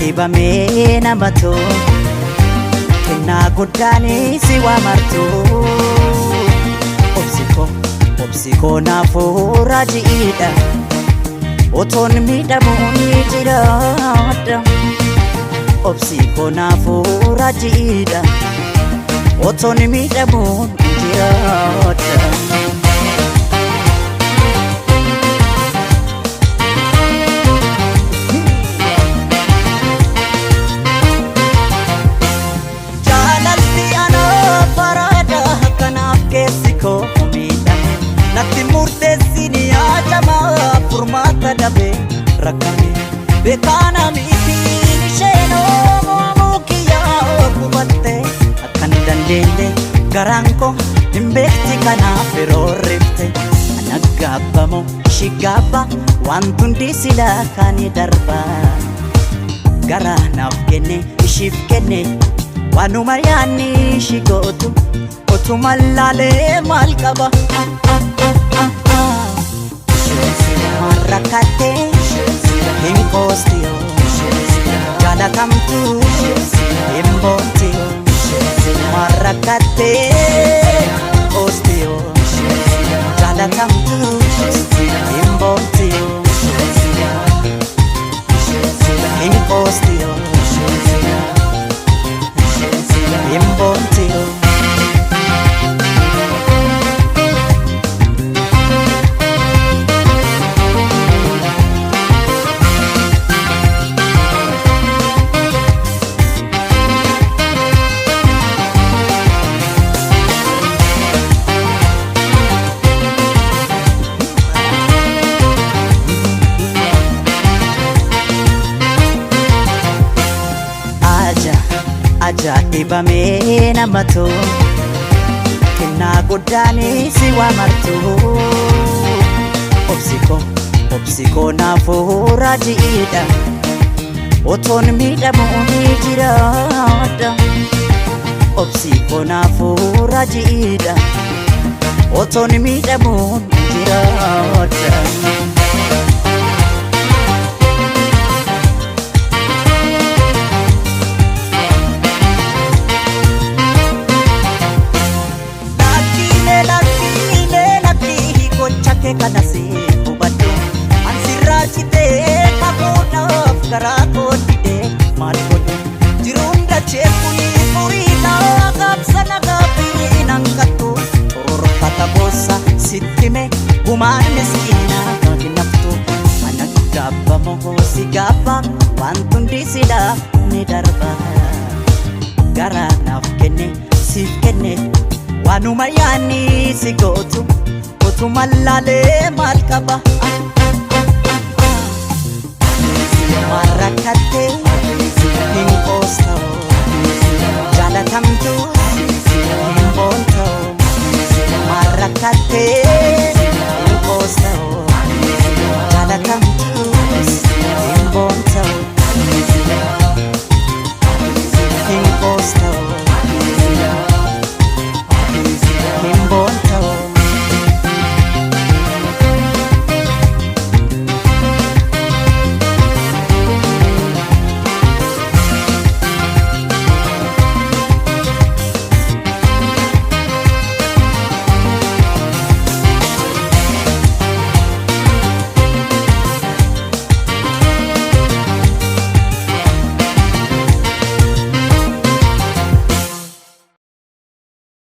Ajaa'ibamee namatu kennaa guddaanis si waamartu. Obsikoo obsikoo naafuu raajiidha, otoon miidhamuu ni jiraadha. Obsikoo naafuu raajiidha, otoon miidhamuu ni jiraadha. Jaalalli anaa faraada, kanaaf keessi koo miidhame. Natti murteessini yaadama, furmaata dhabe rakkame. Beekaana mitiin isheen oomuu kiyyaa qubatte, akkan dandeenye garaan koo hin beekti, kanaaf roorrifte. Ana gaabbamoo ishii gaabba, wanti hundi silaa kan darba. Garaa naaf kenne, ishiif kenne, waanuma yaanni ishii gootu otuma laalee maal qaba. Isheen rakkatte hin qoostiyoo, jaalatamtu hin boontiyoo. Maal rakkatte qoostiyoo, jaalatamtu hin boontiyoo. Hin qoostiyoo, hin boontiyoo. Ajaa'ibamee namatu kennaa guddaanis si waamartu. Obsikoo obsikoo naafuu raajiidha, otoon miidhamuu ni jiraadha. Obsikoo naafuu raajiidha, otoon miidhamuu ni jiraadha. Lakkiilee lakkiilee lakkii, gocha kee kana si hubadhu. An sirraa citee kakuudhaaf garaa koo didee maal godhu? Jiruun dachee kuni furiidha, gaabsa nagaa fi nan qattu. Xururfata boossa sitti mee, gumaan miskiinaa hin haftu. Ana gaabbamoo si gaabba, wanti hundi silaa ni darba. Garaa naaf kenne, siif kenne, waanuma yaanni si gootu otuma laalee maal qaba. Maal rakkatte hin qoosta'u, jaalatamtu hin boonta'u. Maal rakkatte hin qoosta'u.